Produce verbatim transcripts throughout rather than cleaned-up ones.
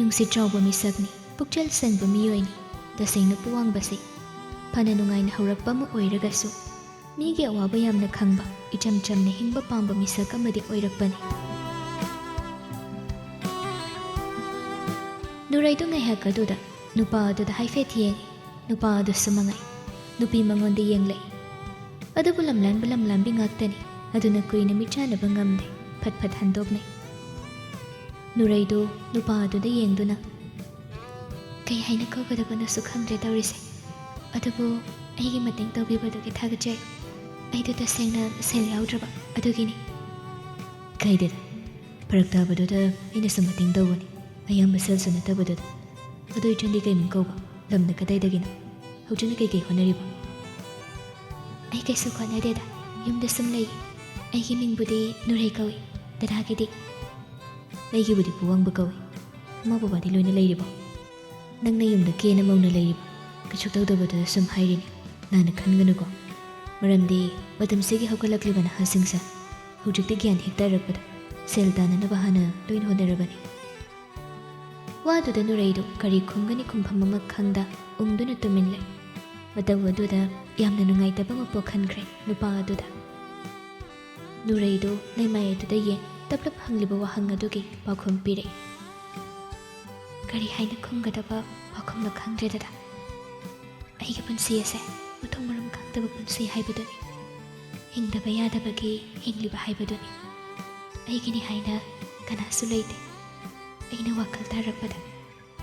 ꯅꯨꯡꯁꯤꯠ ꯆꯥꯎꯕ ꯃꯤꯁꯛꯅꯤ, ꯄꯨꯛꯆꯦꯜ ꯁꯦꯡꯕ ꯃꯤꯑꯣꯏꯅꯤ꯫ ꯇꯁꯦꯡꯅ ꯄꯨꯋꯥꯡꯕꯁꯤ ꯐꯅ ꯅꯨꯡꯉꯥꯏꯅ ꯍꯧꯔꯛꯄ ꯑꯃ ꯑꯣꯏꯔꯒꯁꯨ, ꯃꯤꯒꯤ ꯑꯋꯥꯕ ꯌꯥꯝꯅ ꯈꯪꯕ, ꯏꯆꯝ ꯆꯝꯅ ꯍꯤꯡꯕ ꯄꯥꯝꯕ ꯃꯤꯁꯛ ꯑꯃꯗꯤ ꯑꯣꯏꯔꯛꯄꯅꯤ꯫ ꯅꯨꯔꯩꯗꯨ ꯉꯥꯏꯍꯥꯛ ꯑꯗꯨꯗ ꯅꯨꯄꯥ ꯑꯗꯨꯗ ꯍꯥꯏꯐꯦꯠ ꯌꯦꯡꯉꯤ꯫ ꯅꯨꯄꯥ ꯑꯗꯨꯁꯨ ꯃꯉꯥꯏ꯫ ꯅꯨꯄꯤ ꯃꯉꯣꯟꯗ ꯌꯦꯡꯂꯛꯏ꯫ ꯑꯗꯨꯕꯨ ꯂꯝꯂꯥꯟꯕ ꯂꯝꯂꯥꯟꯕꯤ ꯉꯥꯛꯇꯅꯤ꯫ ꯑꯗꯨꯅ ꯀꯨꯏꯅ ꯃꯤꯠꯆꯥꯅꯕ ꯉꯝꯗꯦ꯫ ꯐꯠ ꯐꯠ ꯍꯟꯗꯣꯛꯅꯩ꯫ ꯅꯨꯔꯩꯗꯨ ꯅꯨꯄꯥ ꯑꯗꯨꯗ ꯌꯦꯡꯗꯨꯅ, "ꯀꯩ ꯍꯥꯏꯅ ꯀꯧꯒꯗꯕꯅꯣꯁꯨ ꯈꯪꯗ꯭ꯔꯦ ꯇꯧꯔꯤꯁꯦ꯫ ꯑꯗꯨꯕꯨ ꯑꯩꯒꯤ ꯃꯇꯦꯡ ꯇꯧꯕꯤꯕꯗꯨꯒꯤ ꯊꯥꯒꯠꯆꯔꯤ꯫ ꯑꯩꯗꯣ ꯇꯁꯦꯡꯅ ꯁꯦꯜ ꯌꯥꯎꯗ꯭ꯔꯕ ꯑꯗꯨꯒꯤꯅꯤ꯫" "ꯀꯥꯏꯗꯦꯗ, ꯐꯔꯛ ꯇꯥꯕꯗꯨꯗ ꯑꯩꯅꯁꯨ ꯃꯇꯦꯡ ꯇꯧꯕꯅꯤ, ꯑꯌꯥꯝꯕ ꯁꯦꯜꯁꯨ ꯅꯠꯇꯕꯗꯨꯗ꯫ ꯑꯗꯨ ꯏꯆꯟꯗꯤ ꯀꯩ ꯃꯤꯡ ꯀꯧꯕ? ꯂꯝꯅ ꯀꯗꯥꯏꯗꯒꯤꯅꯣ? ꯍꯧꯖꯤꯛꯅ ꯀꯩꯀꯩ ꯍꯣꯠꯅꯔꯤꯕ?" "ꯑꯩ ꯀꯩꯁꯨ ꯍꯣꯠꯅꯗꯦꯗ, ꯌꯨꯝꯗ ꯁꯨꯝ ꯂꯩ꯫ ꯑꯩꯒꯤ ꯃꯤꯡꯕꯨꯗꯤ ꯅꯨꯔꯩ ꯀꯧꯏ, ꯗꯗꯥꯒꯤꯗꯤ?" "ꯑꯩꯒꯤꯕꯨꯗꯤ ꯄꯨꯋꯥꯡꯕ ꯀꯧꯏ꯫ ꯏꯃꯥ ꯕꯕꯥꯗꯤ ꯂꯣꯏꯅ ꯂꯩꯔꯤꯕꯣ?" "ꯅꯪꯅ ꯌꯨꯝꯗ ꯀꯦꯅ ꯃꯧꯅ ꯂꯩꯔꯤꯕ, ꯀꯩꯁꯨ ꯇꯧꯗꯕꯗꯨꯗ ꯁꯨꯝ ꯍꯥꯏꯔꯤꯅꯤ꯫ ꯂꯥꯟꯅ ꯈꯟꯒꯅꯨꯀꯣ꯫ ꯃꯔꯝꯗꯤ ꯃꯇꯝꯁꯤꯒꯤ ꯍꯧꯒꯠꯂꯛꯂꯤꯕ ꯅꯍꯥꯁꯤꯡꯁꯦ ꯍꯧꯖꯤꯛꯇꯤ ꯒ꯭ꯌꯥꯟ ꯍꯦꯛ ꯇꯥꯔꯛꯄꯗ ꯁꯦꯜ ꯇꯥꯟꯅꯅꯕ ꯍꯥꯟꯅ ꯂꯣꯏꯅ ꯍꯣꯠꯅꯔꯕꯅꯤ꯫" ꯋꯥꯗꯨꯗ ꯅꯨꯔꯩꯗꯨ ꯀꯔꯤ ꯈꯨꯝꯒꯅꯤ ꯈꯨꯝꯐꯝ ꯑꯃ ꯈꯪꯗ ꯎꯪꯗꯨꯅ ꯇꯨꯃꯤꯟ ꯂꯩ꯫ ꯃꯇꯧ ꯑꯗꯨꯗ ꯌꯥꯝꯅ ꯅꯨꯡꯉꯥꯏꯇꯕ ꯑꯃ ꯄꯣꯛꯍꯟꯈ꯭ꯔꯦ ꯅꯨꯄꯥ ꯑꯗꯨꯗ꯫ ꯅꯨꯔꯩꯗꯨ ꯂꯩꯃꯥꯏ ꯑꯗꯨꯗ ꯌꯦꯡ ꯇꯞꯂꯞ ꯍꯪꯂꯤꯕ ꯋꯥꯍꯪ ꯑꯗꯨꯒꯤ ꯄꯥꯎꯈꯨꯝ ꯄꯤꯔꯛꯏ꯫ "ꯀꯔꯤ ꯍꯥꯏꯅ ꯈꯨꯝꯒꯗꯕ ꯄꯥꯎꯈꯨꯝꯅꯣ ꯈꯪꯗ꯭ꯔꯦ ꯗꯗꯥ꯫ ꯑꯩꯒꯤ ꯄꯨꯟꯁꯤ ꯑꯁꯦ ꯃꯊꯣꯡ ꯃꯔꯝ ꯈꯪꯗꯕ ꯄꯨꯟꯁꯤ ꯍꯥꯏꯕꯗꯨꯅꯤ꯫ ꯍꯤꯡꯗꯕ ꯌꯥꯗꯕꯒꯤ ꯍꯤꯡꯂꯤꯕ ꯍꯥꯏꯕꯗꯨꯅꯤ꯫ ꯑꯩꯒꯤꯅꯤ ꯍꯥꯏꯅ ꯀꯅꯥꯁꯨ ꯂꯩꯇꯦ꯫ ꯑꯩꯅ ꯋꯥꯈꯜ ꯇꯥꯔꯛꯄꯗ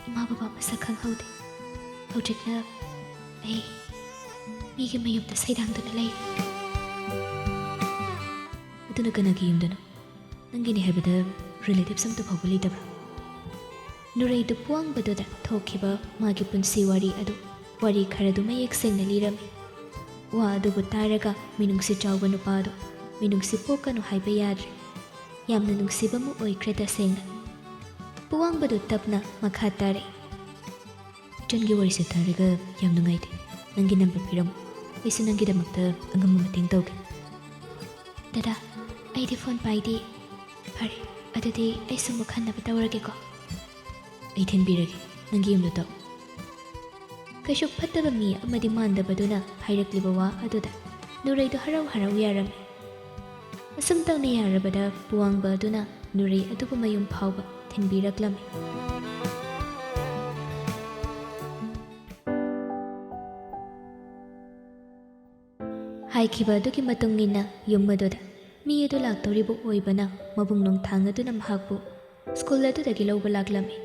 ꯏꯃꯥ ꯕꯕꯥ ꯃꯁꯛ ꯈꯪꯍꯧꯗꯦ꯫ ꯍꯧꯖꯤꯛꯅ ꯑꯩ ꯃꯤꯒꯤ ꯃꯌꯨꯝꯗ ꯁꯩꯗꯥꯡꯗꯨꯅ ꯂꯩ꯫" "ꯑꯗꯨꯅ ꯀꯅꯥꯒꯤ ꯌꯨꯝꯗꯅꯣ? ꯅꯪꯒꯤꯅꯤ ꯍꯥꯏꯕꯗ relatives ꯑꯝꯇ ꯐꯥꯎꯕ ꯂꯩꯇꯕ꯭ꯔꯥ?" ꯅꯨꯔꯩꯗꯨ ꯄꯨꯋꯥꯡꯕꯗꯨꯗ ꯊꯣꯛꯈꯤꯕ ꯃꯥꯒꯤ ꯄꯨꯟꯁꯤ ꯋꯥꯔꯤ ꯑꯗꯨ ꯋꯥꯔꯤ ꯈꯔꯗꯨ ꯃꯌꯦꯛ ꯁꯦꯡꯅ ꯂꯤꯔꯝꯃꯤ꯫ ꯋꯥ ꯑꯗꯨꯕꯨ ꯇꯥꯔꯒ ꯃꯤꯅꯨꯡꯁꯤ ꯆꯥꯎꯕ ꯅꯨꯄꯥꯗꯨ ꯃꯤꯅꯨꯡꯁꯤ ꯄꯣꯛꯀꯅꯨ ꯍꯥꯏꯕ ꯌꯥꯗ꯭ꯔꯦ꯫ ꯌꯥꯝꯅ ꯅꯨꯡꯁꯤꯕ ꯑꯃ ꯑꯣꯏꯈ꯭ꯔꯦ ꯇꯁꯦꯡꯅ꯫ ꯄꯨꯋꯥꯡꯕꯗꯨ ꯇꯞꯅ ꯃꯈꯥ ꯇꯥꯔꯛꯏ꯫ "ꯏꯆꯟꯒꯤ ꯋꯥꯔꯤꯁꯦ ꯇꯥꯔꯒ ꯌꯥꯝ ꯅꯨꯡꯉꯥꯏꯇꯦ꯫ ꯅꯪꯒꯤ number ꯄꯤꯔꯝꯃꯨ꯫ ꯑꯩꯁꯨ ꯅꯪꯒꯤꯗꯃꯛꯇ ꯑꯉꯝꯕ ꯃꯇꯦꯡ ꯇꯧꯒꯦ꯫" "ꯗꯗꯥ, ꯑꯩꯗꯤ phone ꯄꯥꯏꯗꯦ꯫ ꯐꯔꯦ, ꯑꯗꯨꯗꯤ ꯑꯩꯁꯨ ꯑꯃꯨꯛ ꯍꯟꯅꯕ ꯇꯧꯔꯒꯦꯀꯣ꯫" "ꯑꯩ ꯊꯤꯟꯕꯤꯔꯒꯦ, ꯅꯪꯒꯤ ꯌꯨꯝꯗ ꯇꯧ꯫" ꯀꯩꯁꯨ ꯐꯠꯇꯕ ꯃꯤ ꯑꯃꯗꯤ ꯃꯥꯟꯗꯕꯗꯨꯅ ꯍꯥꯏꯔꯛꯂꯤꯕ ꯋꯥ ꯑꯗꯨꯗ ꯅꯨꯔꯩꯗꯨ ꯍꯔꯥꯎ ꯍꯔꯥꯎ ꯌꯥꯔꯝꯃꯤ꯫ ꯑꯁꯨꯝ ꯇꯧꯅ ꯌꯥꯔꯕꯗ ꯄꯨꯋꯥꯡꯕ ꯑꯗꯨꯅ ꯅꯨꯔꯩ ꯑꯗꯨꯕꯨ ꯃꯌꯨꯝ ꯐꯥꯎꯕ ꯊꯤꯟꯕꯤꯔꯛꯂꯝꯃꯤ꯫ ꯍꯥꯏꯈꯤꯕ ꯑꯗꯨꯒꯤ ꯃꯇꯨꯡ ꯏꯟꯅ ꯌꯨꯝ ꯑꯗꯨꯗ ꯃꯤ ꯑꯗꯨ ꯂꯥꯛꯇꯧꯔꯤꯕ ꯑꯣꯏꯕꯅ ꯃꯕꯨꯡ ꯅꯣꯡꯊꯥꯡ ꯑꯗꯨꯅ ꯃꯍꯥꯛꯄꯨ ꯁ꯭ꯀꯨꯜ ꯑꯗꯨꯗꯒꯤ ꯂꯧꯕ ꯂꯥꯛꯂꯝꯃꯤ꯫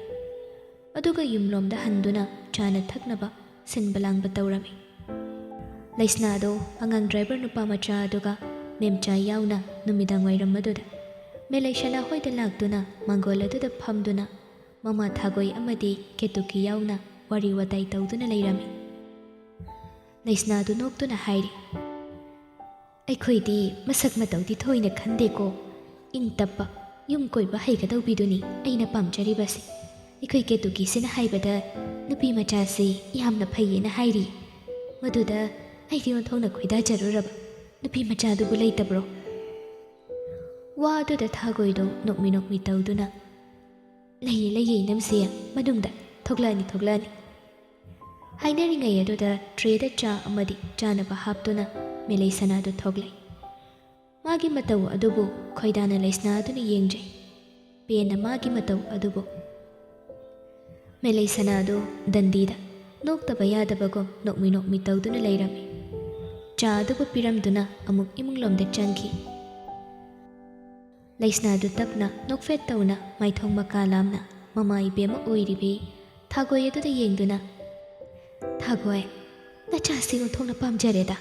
ꯑꯗꯨꯒ ꯌꯨꯝꯂꯣꯝꯗ ꯍꯟꯗꯨꯅ ꯆꯥꯅ ꯊꯛꯅꯕ ꯁꯤꯟꯕ ꯂꯥꯡꯕ ꯇꯧꯔꯝꯃꯤ꯫ ꯂꯩꯁꯅꯥꯗꯣ ꯑꯉꯥꯡ ꯗ꯭ꯔꯥꯏꯚꯔ ꯅꯨꯄꯥ ꯃꯆꯥ ꯑꯗꯨꯒ ꯃꯦꯝꯆꯥ ꯌꯥꯎꯅ ꯅꯨꯃꯤꯗꯥꯡ ꯋꯥꯏꯔꯝ ꯑꯗꯨꯗ ꯃꯦꯂꯩꯁꯅꯥ ꯍꯣꯏꯗ ꯂꯥꯛꯇꯨꯅ ꯃꯥꯡꯒꯣꯜ ꯑꯗꯨꯗ ꯐꯝꯗꯨꯅ ꯃꯃꯥ ꯊꯥꯒꯣꯏ ꯑꯃꯗꯤ ꯀꯦꯇꯨꯀꯤ ꯌꯥꯎꯅ ꯋꯥꯔꯤ ꯋꯥꯇꯥꯏ ꯇꯧꯗꯨꯅ ꯂꯩꯔꯝꯃꯤ꯫ ꯂꯩꯁꯅꯥꯗꯨ ꯅꯣꯛꯇꯨꯅ ꯍꯥꯏꯔꯤ, "ꯑꯩꯈꯣꯏꯗꯤ ꯃꯁꯛ ꯃꯇꯧꯗꯤ ꯊꯣꯏꯅ ꯈꯟꯗꯦꯀꯣ꯫ ꯏꯪ ꯇꯞꯄ, ꯌꯨꯝ ꯀꯣꯏꯕ ꯍꯩꯒꯗꯧꯕꯤꯗꯨꯅꯤ ꯑꯩꯅ ꯄꯥꯝꯖꯔꯤꯕꯁꯦ꯫ ꯑꯩꯈꯣꯏ ꯀꯦꯇꯨꯀꯤꯁꯤꯅ ꯍꯥꯏꯕꯗ ꯅꯨꯄꯤ ꯃꯆꯥꯁꯤ ꯌꯥꯝꯅ ꯐꯩꯌꯦꯅ ꯍꯥꯏꯔꯤ꯫ ꯃꯗꯨꯗ ꯑꯩꯗꯤ ꯑꯣꯟꯊꯣꯛꯅ ꯈꯣꯏꯗꯥꯖꯔꯨꯔꯕ꯫ ꯅꯨꯄꯤ ꯃꯆꯥꯗꯨꯕꯨ ꯂꯩꯇꯕ꯭ꯔꯣ?" ꯋꯥ ꯑꯗꯨꯗ ꯊꯥꯒꯣꯏꯗꯣ ꯅꯣꯛꯃꯤ ꯅꯣꯛꯃꯤ ꯇꯧꯗꯨꯅ, "ꯂꯩꯌꯦ, ꯂꯩꯌꯦ, ꯏꯅꯝꯁꯦ, ꯃꯅꯨꯡꯗ ꯊꯣꯛꯂꯛꯑꯅꯤ, ꯊꯣꯛꯂꯛꯑꯅꯤ꯫" ꯍꯥꯏꯅꯔꯤꯉꯩ ꯑꯗꯨꯗ ꯇ꯭ꯔꯦꯗ ꯆꯥ ꯑꯃꯗꯤ ꯆꯥꯅꯕ ꯍꯥꯞꯇꯨꯅ ꯃꯦꯂꯩ ꯁꯅꯥꯗꯨ ꯊꯣꯛꯂꯛꯏ꯫ ꯃꯥꯒꯤ ꯃꯇꯧ ꯑꯗꯨꯕꯨ ꯈꯣꯏꯗꯥꯅ ꯂꯩꯁꯅꯥ ꯑꯗꯨꯅ ꯌꯦꯡꯖꯩ꯫ ꯄꯦꯟꯅ ꯃꯥꯒꯤ ꯃꯇꯧ ꯑꯗꯨꯕꯨ꯫ ꯃꯦꯂꯩ ꯁꯅꯥꯗꯨ ꯗꯟꯗꯤꯗ ꯅꯣꯛꯇꯕ ꯌꯥꯗꯕꯒꯨꯝ ꯅꯣꯛꯃꯤ ꯅꯣꯛꯃꯤ ꯇꯧꯗꯨꯅ ꯂꯩꯔꯝꯃꯤ꯫ ꯆꯥ ꯑꯗꯨꯕꯨ ꯄꯤꯔꯝꯗꯨꯅ ꯑꯃꯨꯛ ꯏꯃꯨꯡꯂꯣꯝꯗ ꯆꯪꯈꯤ꯫ ꯂꯩꯁꯅꯥꯗꯨ ꯇꯞꯅ ꯅꯣꯛꯐꯦꯠ ꯇꯧꯅ ꯃꯥꯏꯊꯣꯡ ꯃꯀꯥ ꯂꯥꯝꯅ ꯃꯃꯥ ꯏꯕꯦꯝꯃ ꯑꯣꯏꯔꯤꯕꯤ ꯊꯥꯒꯣꯏ ꯑꯗꯨꯗ ꯌꯦꯡꯗꯨꯅ, "ꯊꯥꯒꯣꯏ, ꯅꯆꯥꯁꯤ ꯑꯣꯟꯊꯣꯛꯅ ꯄꯥꯝꯖꯔꯦꯗ꯫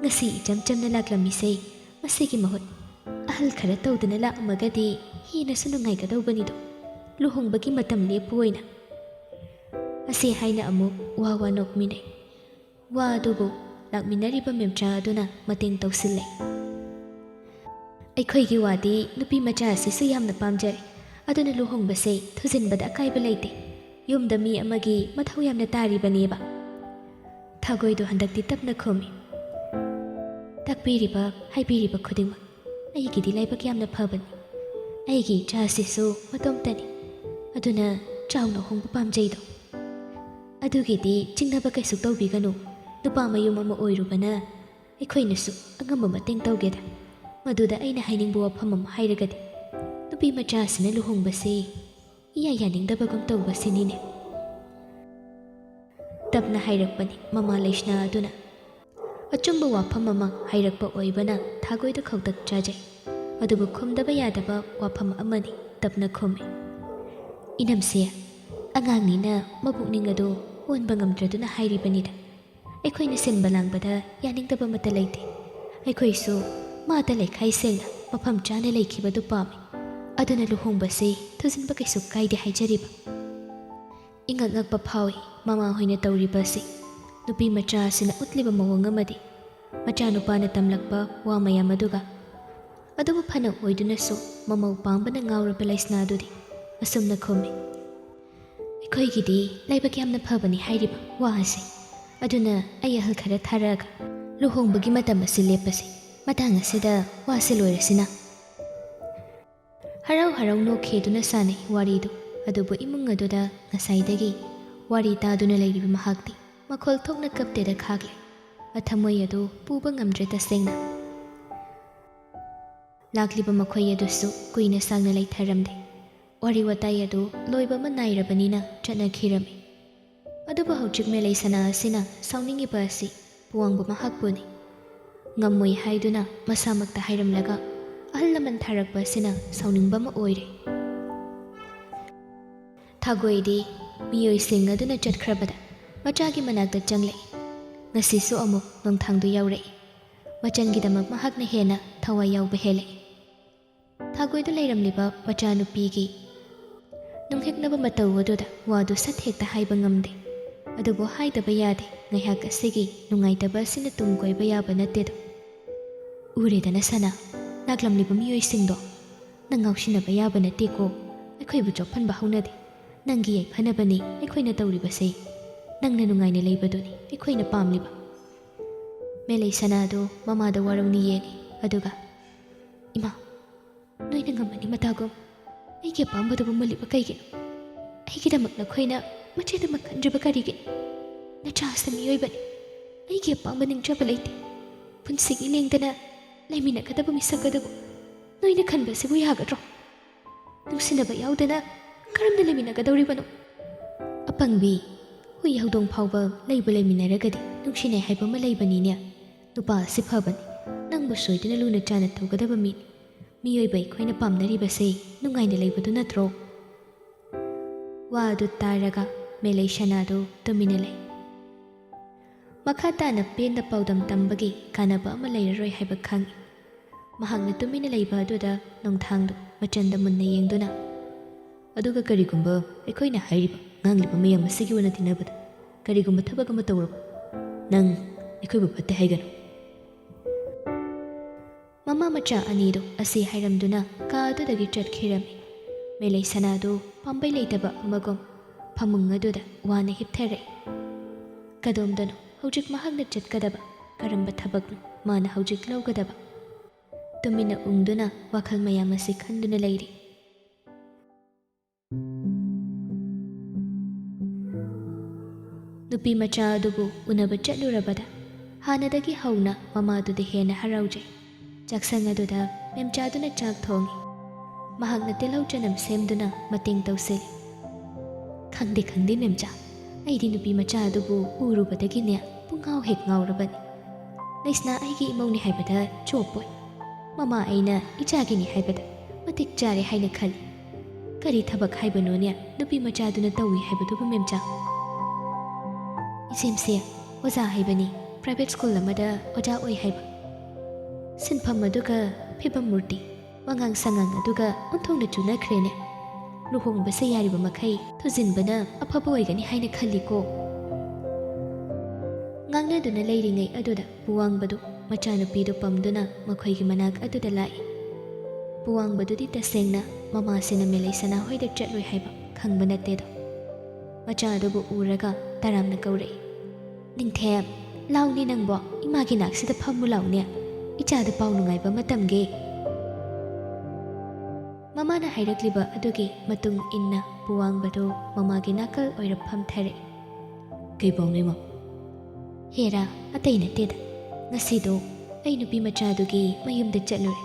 ꯉꯁꯤ ꯏꯆꯝ ꯆꯝꯅ ꯂꯥꯛꯂꯝꯃꯤꯁꯦ, ꯃꯁꯤꯒꯤ ꯃꯍꯨꯠ ꯑꯍꯜ ꯈꯔ ꯇꯧꯗꯨꯅ ꯂꯥꯛꯑꯝꯃꯒꯗꯤ ꯍꯦꯟꯅꯁꯨ ꯅꯨꯡꯉꯥꯏꯒꯗꯧꯕꯅꯤꯗꯣ꯫ ꯂꯨꯍꯣꯡꯕꯒꯤ ꯃꯇꯝ ꯂꯦꯞꯄꯨ ꯑꯣꯏꯅ꯫" ꯑꯁꯤ ꯍꯥꯏꯅ ꯑꯃꯨꯛ ꯋꯥ ꯋꯥ ꯅꯣꯛꯃꯤꯟꯅꯩ꯫ ꯋꯥ ꯑꯗꯨꯕꯨ ꯂꯥꯛꯃꯤꯟꯅꯔꯤꯕ ꯃꯦꯝꯆꯥ ꯑꯗꯨꯅ ꯃꯇꯦꯡ ꯇꯧꯁꯤꯜꯂꯦ꯫ "ꯑꯩꯈꯣꯏꯒꯤ ꯋꯥꯗꯤ ꯅꯨꯄꯤ ꯃꯆꯥ ꯑꯁꯤꯁꯨ ꯌꯥꯝꯅ ꯄꯥꯝꯖꯔꯦ, ꯑꯗꯨꯅ ꯂꯨꯍꯣꯡꯕꯁꯦ ꯊꯨꯖꯤꯟꯕꯗ ꯑꯀꯥꯏꯕ ꯂꯩꯇꯦ꯫ ꯌꯨꯝꯗ ꯃꯤ ꯑꯃꯒꯤ ꯃꯊꯧ ꯌꯥꯝꯅ ꯇꯥꯔꯤꯕꯅꯦꯕ꯫" ꯊꯥꯒꯣꯏꯗꯨ ꯍꯟꯗꯛꯇꯤ ꯇꯞꯅ ꯈꯨꯝꯃꯤ꯫ "ꯇꯥꯛꯄꯤꯔꯤꯕ, ꯍꯥꯏꯕꯤꯔꯤꯕ ꯈꯨꯗꯤꯡꯃꯛ ꯑꯩꯒꯤꯗꯤ ꯂꯥꯏꯕꯛ ꯌꯥꯝꯅ ꯐꯕꯅꯤ꯫ ꯑꯩꯒꯤ ꯏꯆꯥꯁꯤꯁꯨ ꯃꯇꯣꯝꯇꯅꯤ꯫ ꯑꯗꯨꯅ ꯆꯥꯎꯅ ꯍꯣꯡꯕ ꯄꯥꯝꯖꯩꯗꯣ꯫ ꯑꯗꯨꯒꯤꯗꯤ ꯆꯤꯡꯅꯕ ꯀꯩꯁꯨ ꯇꯧꯕꯤꯒꯅꯨ꯫ ꯅꯨꯄꯥ ꯃꯌꯨꯝ ꯑꯃ ꯑꯣꯏꯔꯨꯕꯅ ꯑꯩꯈꯣꯏꯅꯁꯨ ꯑꯉꯝꯕ ꯃꯇꯦꯡ ꯇꯧꯒꯦꯗ꯫ ꯃꯗꯨꯗ ꯑꯩꯅ ꯍꯥꯏꯅꯤꯡꯕ ꯋꯥꯐꯝ ꯑꯃ ꯍꯥꯏꯔꯒꯗꯤ, ꯅꯨꯄꯤ ꯃꯆꯥꯁꯤꯅ ꯂꯨꯍꯣꯡꯕꯁꯤ ꯏꯌꯥ ꯌꯥꯅꯤꯡꯗꯕꯒꯨꯝ ꯇꯧꯕꯁꯤꯅꯤꯅꯦ꯫ ꯇꯞꯅ ꯍꯥꯏꯔꯛꯄꯅꯤ ꯃꯃꯥ ꯂꯩꯁꯅꯥ ꯑꯗꯨꯅ꯫ ꯑꯆꯨꯝꯕ ꯋꯥꯐꯝ ꯑꯃ ꯍꯥꯏꯔꯛꯄ ꯑꯣꯏꯕꯅ ꯊꯥꯒꯣꯏꯗ ꯈꯧꯇꯛ ꯆꯥꯖꯩ꯫ ꯑꯗꯨꯕꯨ ꯈꯨꯝꯗꯕ ꯌꯥꯗꯕ ꯋꯥꯐꯝ ꯑꯃꯅꯤ ꯇꯞꯅ ꯈꯨꯝꯃꯤ꯫ "ꯏꯅꯝꯁꯦ, ꯑꯉꯥꯡꯅꯤꯅ ꯃꯄꯨꯛꯅꯤꯡ ꯑꯗꯨ ꯑꯣꯟꯕ ꯉꯝꯗ꯭ꯔꯗꯨꯅ ꯍꯥꯏꯔꯤꯕꯅꯤꯗ꯫ ꯑꯩꯈꯣꯏꯅ ꯁꯤꯟꯕ ꯂꯥꯡꯕꯗ ꯌꯥꯅꯤꯡꯗꯕ ꯑꯃꯠꯇ ꯂꯩꯇꯦ꯫ ꯑꯩꯈꯣꯏꯁꯨ ꯃꯥꯗ ꯂꯩꯈꯥꯏ ꯁꯦꯡꯅ ꯃꯐꯝ ꯆꯥꯅ ꯂꯩꯈꯤꯕꯗꯨ ꯄꯥꯝꯃꯤ꯫ ꯑꯗꯨꯅ ꯂꯨꯍꯣꯡꯕꯁꯤ ꯊꯨꯖꯤꯟꯕ ꯀꯩꯁꯨ ꯀꯥꯏꯗꯦ ꯍꯥꯏꯖꯔꯤꯕ꯫" ꯏꯉꯛ ꯉꯛꯄ ꯐꯥꯎꯏ ꯃꯃꯥ ꯍꯣꯏꯅ ꯇꯧꯔꯤꯕ ꯑꯁꯤ꯫ ꯅꯨꯄꯤ ꯃꯆꯥ ꯑꯁꯤꯅ ꯎꯠꯂꯤꯕ ꯃꯑꯣꯡ ꯑꯃꯗꯤ ꯃꯆꯥꯅꯨꯄꯥꯅ ꯇꯝꯂꯛꯄ ꯋꯥ ꯃꯌꯥꯝ ꯑꯗꯨꯒ꯫ ꯑꯗꯨꯕꯨ ꯐꯅ ꯑꯣꯏꯗꯨꯅꯁꯨ ꯃꯃꯧ ꯄꯥꯝꯕꯅ ꯉꯥꯎꯔꯕ ꯂꯩꯁꯅꯥ ꯑꯗꯨꯗꯤ ꯑꯁꯨꯝꯅ ꯈꯨꯝꯃꯤ: "ꯑꯩꯈꯣꯏꯒꯤꯗꯤ ꯂꯥꯏꯕꯛ ꯌꯥꯝꯅ ꯐꯕꯅꯤ ꯍꯥꯏꯔꯤꯕ ꯋꯥ ꯑꯁꯤ꯫ ꯑꯗꯨꯅ ꯑꯩ ꯑꯍꯜ ꯈꯔ ꯊꯥꯔꯛꯑꯒ ꯂꯨꯍꯣꯡꯕꯒꯤ ꯃꯇꯝ ꯑꯁꯤ ꯂꯦꯞꯄꯁꯤ꯫ ꯃꯇꯥꯡ ꯑꯁꯤꯗ ꯋꯥꯁꯤ ꯂꯣꯏꯔꯁꯤꯅ꯫" ꯍꯔꯥꯎ ꯍꯔꯥꯎ ꯅꯣꯛꯈꯤꯗꯨꯅ ꯁꯥꯟꯅꯩ ꯋꯥꯔꯤꯗꯨ꯫ ꯑꯗꯨꯕꯨ ꯏꯃꯨꯡ ꯑꯗꯨꯗ ꯉꯁꯥꯏꯗꯒꯤ ꯋꯥꯔꯤ ꯇꯥꯗꯨꯅ ꯂꯩꯔꯤꯕ ꯃꯍꯥꯛꯇꯤ ꯃꯈꯣꯜ ꯊꯣꯛꯅ ꯀꯞꯇꯦꯗ ꯈꯥꯛꯂꯦ꯫ ꯑꯊꯃꯣꯏ ꯑꯗꯨ ꯄꯨꯕ ꯉꯝꯗ꯭ꯔꯦ ꯇꯁꯦꯡꯅ꯫ ꯂꯥꯛꯂꯤꯕ ꯃꯈꯣꯏ ꯑꯗꯨꯁꯨ ꯀꯨꯏꯅ ꯁꯥꯡꯅ ꯂꯩꯊꯔꯝꯗꯦ꯫ ꯋꯥꯔꯤ ꯋꯥꯇꯥꯏ ꯑꯗꯨ ꯂꯣꯏꯕ ꯑꯃ ꯅꯥꯏꯔꯕꯅꯤꯅ ꯆꯠꯅꯈꯤꯔꯝꯃꯤ꯫ ꯑꯗꯨꯕꯨ ꯍꯧꯖꯤꯛ ꯃꯦꯂꯩꯁꯅꯥ ꯑꯁꯤꯅ ꯁꯥꯎꯅꯤꯡꯉꯤꯕ ꯑꯁꯤ ꯄꯨꯋꯥꯡꯕ ꯃꯍꯥꯛꯄꯨꯅꯤ꯫ ꯉꯝꯃꯣꯏ ꯍꯥꯏꯗꯨꯅ ꯃꯁꯥꯃꯛꯇ ꯍꯥꯏꯔꯝꯂꯒ ꯑꯍꯜ ꯂꯃꯟ ꯊꯥꯔꯛꯄ ꯑꯁꯤꯅ ꯁꯥꯎꯅꯤꯡꯕ ꯑꯃ ꯑꯣꯏꯔꯦ꯫ ꯊꯥꯒꯣꯏꯗꯤ ꯃꯤꯑꯣꯏꯁꯤꯡ ꯑꯗꯨꯅ ꯆꯠꯈ꯭ꯔꯕꯗ ꯃꯆꯥꯒꯤ ꯃꯅꯥꯛꯇ ꯆꯪꯂꯛꯏ꯫ ꯉꯁꯤꯁꯨ ꯑꯃꯨꯛ ꯅꯣꯡꯊꯥꯡꯗꯨ ꯌꯥꯎꯔꯛꯏ꯫ ꯃꯆꯟꯒꯤꯗꯃꯛ ꯃꯍꯥꯛꯅ ꯍꯦꯟꯅ ꯊꯋꯥꯏ ꯌꯥꯎꯕ ꯍꯦꯜꯂꯛꯏ꯫ ꯊꯥꯒꯣꯏꯗ ꯂꯩꯔꯝꯂꯤꯕ ꯃꯆꯥꯅꯨꯄꯤꯒꯤ ꯅꯨꯡꯍꯦꯛꯅꯕ ꯃꯇꯧ ꯑꯗꯨꯗ ꯋꯥꯗꯨ ꯁꯠ ꯍꯦꯛꯇ ꯍꯥꯏꯕ ꯉꯝꯗꯦ꯫ ꯑꯗꯨꯕꯨ ꯍꯥꯏꯗꯕ ꯌꯥꯗꯦ, ꯉꯥꯏꯍꯥꯛ ꯑꯁꯤꯒꯤ ꯅꯨꯡꯉꯥꯏꯇꯕ ꯑꯁꯤꯅ ꯇꯨꯡ ꯀꯣꯏꯕ ꯌꯥꯕ ꯅꯠꯇꯦꯗꯣ꯫ "ꯎꯔꯦꯗꯅ ꯁꯅꯥ, ꯂꯥꯛꯂꯝꯂꯤꯕ ꯃꯤꯑꯣꯏꯁꯤꯡꯗꯣ꯫ ꯅꯪ ꯉꯥꯎꯁꯤꯟꯅꯕ ꯌꯥꯕ ꯅꯠꯇꯦꯀꯣ꯫ ꯑꯩꯈꯣꯏꯕꯨ ꯆꯣꯞꯍꯟꯕ ꯍꯧꯅꯗꯦ꯫ ꯅꯪꯒꯤ ꯌꯥꯏꯐꯅꯕꯅꯤ ꯑꯩꯈꯣꯏꯅ ꯇꯧꯔꯤꯕꯁꯦ꯫ ꯅꯪꯅ ꯅꯨꯡꯉꯥꯏꯅ ꯂꯩꯕꯗꯨꯅꯤ ꯑꯩꯈꯣꯏꯅ ꯄꯥꯝꯂꯤꯕ꯫" ꯃꯦꯂꯩ ꯁꯅꯥꯗꯨ ꯃꯃꯥꯗ ꯋꯥꯔꯧꯅ ꯌꯦꯡꯏ꯫ ꯑꯗꯨꯒ, "ꯏꯃꯥ, ꯅꯣꯏꯅ ꯉꯝꯃꯅꯤ ꯃꯇꯥꯒꯨꯝ꯫ ꯑꯩꯒꯤ ꯑꯄꯥꯝꯕꯗꯨꯕꯨ ꯃꯨꯜꯂꯤꯕ ꯀꯩꯒꯤꯅꯣ?" ꯑꯩꯒꯤꯗꯃꯛ ꯅꯈꯣꯏꯅ ꯃꯆꯦꯠ ꯑꯃ ꯈꯟꯗ꯭ꯔꯤꯕ ꯀꯔꯤꯒꯤꯅꯣ? ꯅꯆꯥꯁꯨ ꯃꯤꯑꯣꯏꯕꯅꯤ꯫ ꯑꯩꯒꯤ ꯑꯄꯥꯝꯕ ꯅꯤꯡꯖꯕ ꯂꯩꯇꯦ꯫ ꯄꯨꯟꯁꯤꯒꯤ ꯂꯦꯡꯗꯅ ꯂꯩꯃꯤꯟꯅꯒꯗꯕ ꯃꯤꯁꯛ ꯑꯗꯨꯕꯨ ꯅꯣꯏꯅ ꯈꯟꯕꯁꯤꯕꯨ ꯌꯥꯒꯗ꯭ꯔꯣ? ꯅꯨꯡꯁꯤꯅꯕ ꯌꯥꯎꯗꯅ ꯀꯔꯝꯅ ꯂꯩꯃꯤꯟꯅꯒꯗꯧꯔꯤꯕꯅꯣ? ꯑꯄꯪꯕꯤ, ꯍꯨꯏ ꯍꯧꯗꯣꯡ ꯐꯥꯎꯕ ꯂꯩꯕꯨ ꯂꯩꯃꯤꯟꯅꯔꯒꯗꯤ ꯅꯨꯡꯁꯤꯅꯩ ꯍꯥꯏꯕ ꯑꯃ ꯂꯩꯕꯅꯤꯅꯦ꯫ ꯅꯨꯄꯥ ꯑꯁꯤ ꯐꯕꯅꯤ, ꯅꯪꯕꯨ ꯁꯣꯏꯗꯅ ꯂꯨꯅ ꯆꯥꯟꯅ ꯇꯧꯒꯗꯕ ꯃꯤꯅꯤ꯫ ꯃꯤꯑꯣꯏꯕ ꯑꯩꯈꯣꯏꯅ ꯄꯥꯝꯅꯔꯤꯕꯁꯦ ꯅꯨꯡꯉꯥꯏꯅ ꯂꯩꯕꯗꯨ ꯅꯠꯇ꯭ꯔꯣ? ꯋꯥ ꯑꯗꯨ ꯇꯥꯔꯒ ꯃꯦꯂꯩ ꯁꯅꯥꯗꯨ ꯇꯨꯃꯤꯟꯅ ꯂꯩ꯫ ꯃꯈꯥ ꯇꯥꯅ ꯄꯦꯟꯅ ꯄꯥꯎꯗꯝ ꯇꯝꯕꯒꯤ ꯀꯥꯟꯅꯕ ꯑꯃ ꯂꯩꯔꯔꯣꯏ ꯍꯥꯏꯕ ꯈꯪꯏ꯫ ꯃꯍꯥꯛꯅ ꯇꯨꯃꯤꯟꯅ ꯂꯩꯕ ꯑꯗꯨꯗ ꯅꯣꯡꯊꯥꯡꯗꯨ ꯃꯆꯟꯗ ꯃꯨꯟꯅ ꯌꯦꯡꯗꯨꯅ, "ꯑꯗꯨꯒ ꯀꯔꯤꯒꯨꯝꯕ ꯑꯩꯈꯣꯏꯅ ꯍꯥꯏꯔꯤꯕ ꯉꯥꯡꯂꯤꯕ ꯃꯌꯥꯝ ꯑꯁꯤꯒꯤ ꯑꯣꯟꯅ ꯇꯩꯅꯕꯗ ꯀꯔꯤꯒꯨꯝꯕ ꯊꯕꯛ ꯑꯃ ꯇꯧꯔꯕ, ꯅꯪ ꯑꯩꯈꯣꯏꯕꯨ ꯐꯠꯇꯦ ꯍꯥꯏꯒꯅꯨ"꯫ ꯃꯃꯥ ꯃꯆꯥ ꯑꯅꯤꯗꯨ ꯑꯁꯤ ꯍꯥꯏꯔꯝꯗꯨꯅ ꯀꯥ ꯑꯗꯨꯗꯒꯤ ꯆꯠꯈꯤꯔꯝꯃꯤ꯫ ꯃꯦꯂꯩ ꯁꯅꯥꯗꯨ ꯄꯥꯝꯕꯩ ꯂꯩꯇꯕ ꯑꯃꯒꯨꯝ ꯐꯃꯨꯡ ꯑꯗꯨꯗ ꯋꯥꯅ ꯍꯤꯞꯊꯔꯛꯏ꯫ ꯀꯗꯣꯝꯗꯅꯣ ꯍꯧꯖꯤꯛ ꯃꯍꯥꯛꯅ ꯆꯠꯀꯗꯕ? ꯀꯔꯝꯕ ꯊꯕꯛꯅꯣ ꯃꯥꯅ ꯍꯧꯖꯤꯛ ꯂꯧꯒꯗꯕ? ꯇꯨꯃꯤꯟꯅ ꯎꯪꯗꯨꯅ ꯋꯥꯈꯜ ꯃꯌꯥꯝ ꯑꯁꯤ ꯈꯟꯗꯨꯅ ꯂꯩꯔꯤ꯫ ꯅꯨꯄꯤ ꯃꯆꯥ ꯑꯗꯨꯕꯨ ꯎꯅꯕ ꯆꯠꯂꯨꯔꯕꯗ ꯍꯥꯟꯅꯗꯒꯤ ꯍꯧꯅ ꯃꯃꯥꯗꯨꯗ ꯍꯦꯟꯅ ꯍꯔꯥꯎꯖꯩ꯫ ꯆꯥꯛꯁꯪ ꯑꯗꯨꯗ ꯃꯦꯝꯆꯥꯗꯨꯅ ꯆꯥꯛ ꯊꯣꯡꯏ꯫ ꯃꯍꯥꯛꯅ ꯇꯤꯜꯍꯧ ꯆꯅꯝ ꯁꯦꯝꯗꯨꯅ ꯃꯇꯦꯡ ꯇꯧꯁꯤꯜꯂꯤ꯫ "ꯈꯪꯗꯦ, ꯈꯪꯗꯦ, ꯃꯦꯝꯆꯥ, ꯑꯩꯗꯤ ꯅꯨꯄꯤ ꯃꯆꯥ ꯑꯗꯨꯕꯨ ꯎꯔꯨꯕꯗꯒꯤꯅꯦ ꯄꯨꯡꯉꯥꯎ ꯍꯦꯛ ꯉꯥꯎꯔꯕꯅꯤ꯫ ꯂꯩꯁꯅꯥ ꯑꯩꯒꯤ ꯏꯃꯧꯅꯤ ꯍꯥꯏꯕꯗ ꯆꯣꯞꯄꯣꯏ꯫ ꯃꯃꯥ ꯑꯩꯅ ꯏꯆꯥꯒꯤꯅꯤ ꯍꯥꯏꯕꯗ ꯃꯇꯤꯛ ꯆꯥꯔꯦ ꯍꯥꯏꯅ ꯈꯜꯂꯤ꯫ ꯀꯔꯤ ꯊꯕꯛ ꯍꯥꯏꯕꯅꯣꯅꯦ ꯅꯨꯄꯤ ꯃꯆꯥꯗꯨꯅ ꯇꯧꯏ ꯍꯥꯏꯕꯗꯨꯕꯨ, ꯃꯦꯝꯆꯥ?" "ꯏꯆꯦꯝꯁꯦ ꯑꯣꯖꯥ ꯍꯥꯏꯕꯅꯤ, private school ꯑꯃꯗ ꯑꯣꯖꯥ ꯑꯣꯏ ꯍꯥꯏꯕ꯫ ꯁꯤꯟꯐꯝ ꯑꯗꯨꯒ ꯐꯤꯕꯝ ꯃꯨꯔꯇꯤ, ꯋꯥꯉꯥꯡ ꯁꯉꯥꯡ ꯑꯗꯨꯒ ꯑꯣꯟꯊꯣꯛꯅ ꯆꯨꯅꯈ꯭ꯔꯦꯅꯦ꯫ ꯂꯨꯍꯣꯡꯕꯁꯦ ꯌꯥꯔꯤꯕ ꯃꯈꯩ ꯊꯨꯖꯤꯟꯕꯅ ꯑꯐꯕ ꯑꯣꯏꯒꯅꯤ ꯍꯥꯏꯅ ꯈꯜꯂꯤꯀꯣ"꯫ ꯉꯥꯡꯅꯗꯨꯅ ꯂꯩꯔꯤꯉꯩ ꯑꯗꯨꯗ ꯄꯨꯋꯥꯡꯕꯗꯨ ꯃꯆꯥꯅꯨꯄꯤꯗꯨ ꯄꯝꯗꯨꯅ ꯃꯈꯣꯏꯒꯤ ꯃꯅꯥꯛ ꯑꯗꯨꯗ ꯂꯥꯛꯏ꯫ ꯄꯨꯋꯥꯡꯕꯗꯨꯗꯤ ꯇꯁꯦꯡꯅ ꯃꯃꯥꯁꯤꯅ ꯃꯦꯂꯩ ꯁꯅꯥ ꯍꯣꯏꯗ ꯆꯠꯂꯣꯏ ꯍꯥꯏꯕ ꯈꯪꯕ ꯅꯠꯇꯦꯗꯣ꯫ ꯃꯆꯥ ꯑꯗꯨꯕꯨ ꯎꯔꯒ ꯇꯔꯥꯝꯅ ꯀꯧꯔꯛꯏ, "ꯅꯤꯡꯊꯦꯝ, ꯂꯥꯎꯅꯦ ꯅꯪꯕꯣ, ꯏꯃꯥꯒꯤ ꯅꯥꯛꯁꯤꯗ ꯐꯝꯃꯨ ꯂꯥꯎꯅꯦ, ꯏꯆꯥꯗ ꯄꯥꯎ ꯅꯨꯡꯉꯥꯏꯕ ꯑꯃ ꯇꯝꯒꯦ"꯫ ꯃꯃꯥꯅ ꯍꯥꯏꯔꯛꯂꯤꯕ ꯑꯗꯨꯒꯤ ꯃꯇꯨꯡ ꯏꯟꯅ ꯄꯨꯋꯥꯡꯕꯗꯨ ꯃꯃꯥꯒꯤ ꯅꯥꯀꯜ ꯑꯣꯏꯔꯞ ꯐꯝꯊꯔꯛꯏ꯫ "ꯀꯩ ꯄꯥꯎꯅꯣ, ꯏꯃꯥ?" "ꯍꯦꯔꯥ, ꯑꯇꯩ ꯅꯠꯇꯦꯗ꯫ ꯉꯁꯤꯗꯣ ꯑꯩ ꯅꯨꯄꯤ ꯃꯆꯥꯗꯨꯒꯤ ꯃꯌꯨꯝꯗ ꯆꯠꯂꯨꯔꯦ꯫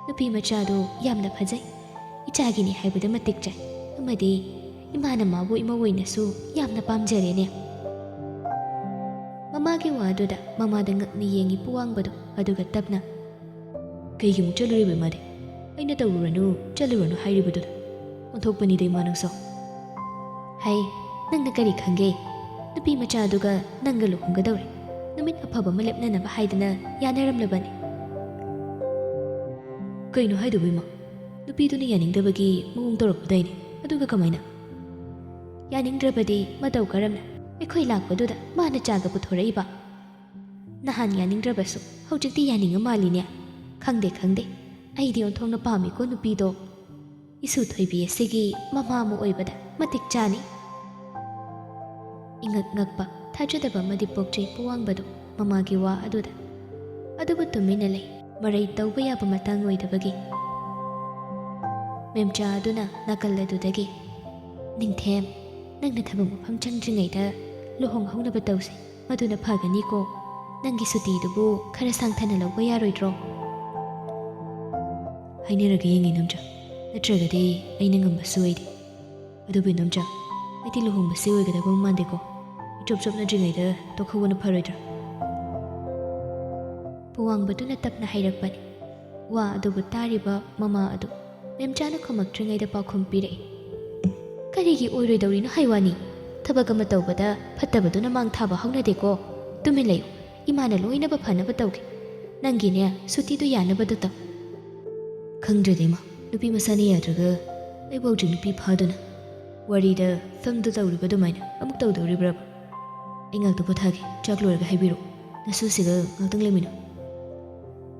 ꯅꯨꯄꯤ ꯃꯆꯥꯗꯨ ꯌꯥꯝꯅ ꯐꯖꯩ꯫ ꯏꯆꯥꯒꯤꯅꯤ ꯍꯥꯏꯕꯗ ꯃꯇꯤꯛ ꯆꯥꯏ꯫ ꯑꯃꯗꯤ ꯏꯃꯥꯅ ꯃꯥꯕꯨ ꯏꯃꯧ ꯑꯣꯏꯅꯁꯨ ꯌꯥꯝꯅ ꯄꯥꯝꯖꯔꯦꯅꯦ꯫" ꯃꯃꯥꯒꯤ ꯋꯥꯗꯨꯗ ꯃꯃꯥꯗ ꯉꯛꯅ ꯌꯦꯡꯉꯤ ꯄꯨꯋꯥꯡꯕꯗꯣ, ꯑꯗꯨꯒ ꯇꯞꯅ, "ꯀꯩꯒꯤ ꯑꯃꯨꯛ ꯆꯠꯂꯨꯔꯤꯕ ꯏꯃꯥꯗꯤ? ꯑꯩꯅ ꯇꯧꯔꯨꯔꯅꯨ, ꯆꯠꯂꯨꯔꯅꯨ ꯍꯥꯏꯔꯤꯕꯗꯨꯗ? ꯑꯣꯟꯊꯣꯛꯄꯅꯤꯗ ꯏꯃꯥ ꯅꯪꯁꯨ꯫" "ꯍꯩ, ꯅꯪꯅ ꯀꯔꯤ ꯈꯪꯒꯦ? ꯅꯨꯄꯤ ꯃꯆꯥꯗꯨꯒ ꯅꯪꯒ ꯂꯨꯍꯣꯡꯒꯗꯧꯔꯦ꯫ ꯅꯨꯃꯤꯠ ꯑꯐꯕ ꯑꯃ ꯂꯦꯞꯅꯅꯕ ꯍꯥꯏꯗꯅ ꯌꯥꯅꯔꯝꯂꯕꯅꯤ꯫" "ꯀꯩꯅꯣ ꯍꯥꯏꯗꯨꯕꯨ ꯏꯃꯥ? ꯅꯨꯄꯤꯗꯨꯅ ꯌꯥꯅꯤꯡꯗꯕꯒꯤ ꯃꯑꯣꯡ ꯇꯧꯔꯛꯄꯗꯥꯏꯅꯦ꯫ ꯑꯗꯨꯒ ꯀꯃꯥꯏꯅ?" "ꯌꯥꯅꯤꯡꯗ꯭ꯔꯕꯗꯤ ꯃꯇꯧ ꯀꯔꯝꯅ ꯑꯩꯈꯣꯏ ꯂꯥꯛꯄꯗꯨꯗ ꯃꯥꯅ ꯆꯥꯒ ꯄꯨꯊꯣꯔꯛꯏꯕ? ꯅꯍꯥꯟ ꯌꯥꯅꯤꯡꯗ꯭ꯔꯕꯁꯨ ꯍꯧꯖꯤꯛꯇꯤ ꯌꯥꯅꯤꯡꯉ ꯃꯥꯜꯂꯤꯅꯦ꯫ ꯈꯪꯗꯦ, ꯈꯪꯗꯦ꯫ ꯑꯩꯗꯤ ꯑꯣꯟꯊꯣꯛꯅ ꯄꯥꯝꯃꯤꯀꯣ ꯅꯨꯄꯤꯗꯣ꯫ ꯏꯁꯨ ꯊꯣꯏꯕꯤ ꯑꯁꯤꯒꯤ ꯃꯃꯥ ꯑꯃ ꯑꯣꯏꯕꯗ ꯃꯇꯤꯛ ꯆꯥꯅꯤ꯫" ꯏꯉꯛ ꯉꯛꯄ, ꯊꯥꯖꯗꯕ ꯑꯃꯗꯤ ꯄꯣꯛꯆꯩ ꯄꯨꯋꯥꯡꯕꯗꯣ ꯃꯃꯥꯒꯤ ꯋꯥ ꯑꯗꯨꯗ꯫ ꯑꯗꯨꯕꯨ ꯇꯨꯃꯤꯟꯅ ꯂꯩ, ꯃꯔꯩ ꯇꯧꯕ ꯌꯥꯕ ꯃꯇꯥꯡ ꯑꯣꯏꯗꯕꯒꯤ꯫ ꯃꯦꯝꯆꯥ ꯑꯗꯨꯅ ꯅꯥꯀꯜ ꯑꯗꯨꯗꯒꯤ, "ꯅꯤꯡꯊꯦꯝ, ꯅꯪꯅ ꯊꯕꯛ ꯃꯐꯝ ꯆꯪꯗ꯭ꯔꯤꯉꯩꯗ ꯂꯨꯍꯣꯡꯍꯧꯅꯕ ꯇꯧꯁꯦ꯫ ꯃꯗꯨꯅ ꯐꯒꯅꯤꯀꯣ꯫ ꯅꯪꯒꯤ ꯁꯨꯇꯤꯗꯨꯕꯨ ꯈꯔ ꯁꯥꯡꯊꯅ ꯂꯧꯕ ꯌꯥꯔꯣꯏꯗ꯭ꯔꯣ?" "ꯍꯥꯏꯅꯔꯒ ꯌꯦꯡꯉꯤ ꯅꯝꯆꯥ꯫ ꯅꯠꯇ꯭ꯔꯒꯗꯤ ꯑꯩꯅ ꯉꯝꯕꯁꯨ ꯑꯣꯏꯗꯦ꯫ ꯑꯗꯨꯕꯨ ꯏꯅꯣꯝꯆꯥ, ꯑꯩꯗꯤ ꯂꯨꯍꯣꯡꯕꯁꯤ ꯑꯣꯏꯒꯗꯕ ꯃꯥꯟꯗꯦꯀꯣ꯫ ꯏꯆꯣꯞ ꯆꯣꯞꯅꯗ꯭ꯔꯤꯉꯩꯗ ꯇꯣꯛꯍꯧꯕꯅ ꯐꯔꯣꯏꯗ꯭ꯔꯥ?" ꯄꯨꯋꯥꯡꯕꯗꯨꯅ ꯇꯞꯅ ꯍꯥꯏꯔꯛꯄꯅꯤ꯫ ꯋꯥ ꯑꯗꯨꯕꯨ ꯇꯥꯔꯤꯕ ꯃꯃꯥ ꯑꯗꯨ ꯃꯦꯝꯆꯥꯅ ꯈꯨꯝꯃꯛꯇ꯭ꯔꯤꯉꯩꯗ ꯄꯥꯎꯈꯨꯝ ꯄꯤꯔꯛꯏ꯫ "ꯀꯔꯤꯒꯤ ꯑꯣꯏꯔꯣꯏꯗꯧꯔꯤꯅꯣ ꯍꯥꯏ ꯋꯥꯅꯤ? ꯊꯕꯛ ꯑꯃ ꯇꯧꯕꯗ ꯐꯠꯇꯕꯗꯨꯅ ꯃꯥꯡ ꯊꯥꯕ ꯍꯧꯅꯗꯦꯀꯣ꯫ ꯇꯨꯃꯤꯟ ꯂꯩꯌꯨ꯫ ꯏꯃꯥꯅ ꯂꯣꯏꯅꯕ ꯐꯅꯕ ꯇꯧꯒꯦ꯫ ꯅꯪꯒꯤꯅꯦ, ꯁꯨꯇꯤꯗꯨ ꯌꯥꯅꯕꯗꯨ ꯇꯧ꯫" "ꯈꯪꯗ꯭ꯔꯦꯗ ꯏꯃꯥ, ꯅꯨꯄꯤ ꯃꯁꯥꯅ ꯌꯥꯗ꯭ꯔꯒ ꯑꯩꯕꯨ ꯍꯧꯖꯤꯛ ꯅꯨꯄꯤ ꯐꯥꯗꯨꯅ ꯋꯥꯔꯤꯗ ꯐꯤꯂꯝꯗ ꯇꯧꯔꯤꯕ ꯑꯗꯨꯃꯥꯏꯅ ꯑꯃꯨꯛ ꯇꯧꯗꯧꯔꯤꯕ꯭ꯔꯕ? ꯑꯩ ꯉꯥꯛꯇ ꯄꯣꯊꯥꯒꯦ, ꯆꯥꯛ ꯂꯣꯏꯔꯒ ꯍꯥꯏꯕꯤꯔꯛꯑꯣ꯫ ꯅꯁꯨꯁꯤꯒ ꯉꯥꯛꯇꯪ ꯂꯩꯃꯤꯟꯅꯧ꯫"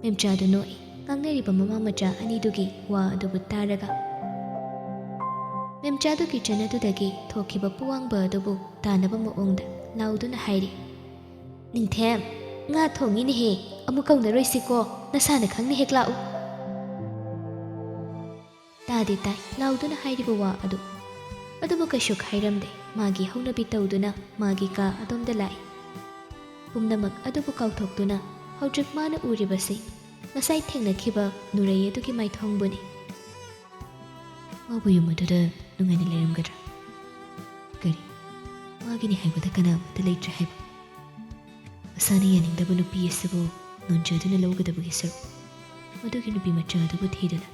ꯃꯦꯝꯆꯥꯗꯨ ꯅꯣꯛꯏ, ꯉꯥꯡꯅꯔꯤꯕ ꯃꯃꯥ ꯃꯆꯥ ꯑꯅꯤꯗꯨꯒꯤ ꯋꯥ ꯑꯗꯨꯕꯨ ꯇꯥꯔꯒ꯫ ꯃꯦꯝꯆꯥꯗꯨ ꯀꯤꯠꯆꯟ ꯑꯗꯨꯗꯒꯤ ꯊꯣꯛꯈꯤꯕ ꯄꯨꯋꯥꯡꯕ ꯑꯗꯨꯕꯨ ꯇꯥꯅꯕ ꯃꯑꯣꯡꯗ ꯂꯥꯎꯗꯨꯅ ꯍꯥꯏꯔꯤ, "ꯅꯤꯡꯊꯦꯝ, ꯉꯥ ꯊꯣꯡꯉꯤꯅꯦꯍꯦ, ꯑꯃꯨꯛ ꯀꯧꯅꯔꯣꯏꯁꯤꯀꯣ, ꯅꯁꯥꯅ ꯈꯪꯅ ꯍꯦꯛ ꯂꯥꯛꯎ꯫" "ꯇꯥꯗꯦ ꯇꯥꯏ" ꯂꯥꯎꯗꯨꯅ ꯍꯥꯏꯔꯤꯕ ꯋꯥ ꯑꯗꯨ꯫ ꯑꯗꯨꯕꯨ ꯀꯩꯁꯨ ꯈꯥꯏꯔꯝꯗꯦ꯫ ꯃꯥꯒꯤ ꯍꯧꯅꯕꯤ ꯇꯧꯗꯨꯅ ꯃꯥꯒꯤ ꯀꯥ ꯑꯗꯣꯝꯗ ꯂꯥꯛꯏ꯫ ꯄꯨꯝꯅꯃꯛ ꯑꯗꯨꯕꯨ ꯀꯥꯎꯊꯣꯛꯇꯨꯅ ꯍꯧꯖꯤꯛ ꯃꯥꯅ ꯎꯔꯤꯕꯁꯤ ꯉꯁꯥꯏ ꯊꯦꯡꯅꯈꯤꯕ ꯅꯨꯔꯩ ꯑꯗꯨꯒꯤ ꯃꯥꯏꯊꯣꯡꯕꯨꯅꯤ꯫ ꯃꯥꯕꯨ ꯌꯨꯝ ꯑꯗꯨꯗ ꯅꯨꯡꯉꯥꯏꯅ ꯂꯩꯔꯝꯒꯗ꯭ꯔꯥ? ꯀꯔꯤ? ꯃꯥꯒꯤꯅꯤ ꯍꯥꯏꯕꯗ ꯀꯅꯥ ꯑꯃꯠꯇ ꯂꯩꯇ꯭ꯔꯦ ꯍꯥꯏꯕ? ꯃꯁꯥꯅ ꯌꯥꯅꯤꯡꯗꯕ ꯅꯨꯄꯤ ꯑꯁꯤꯕꯨ ꯅꯣꯟꯖꯗꯨꯅ ꯂꯧꯒꯗꯕꯒꯤ ꯁꯔꯨꯛ, ꯃꯗꯨꯒꯤ ꯅꯨꯄꯤ ꯃꯆꯥ ꯑꯗꯨꯕꯨ ꯊꯤꯗꯨꯅ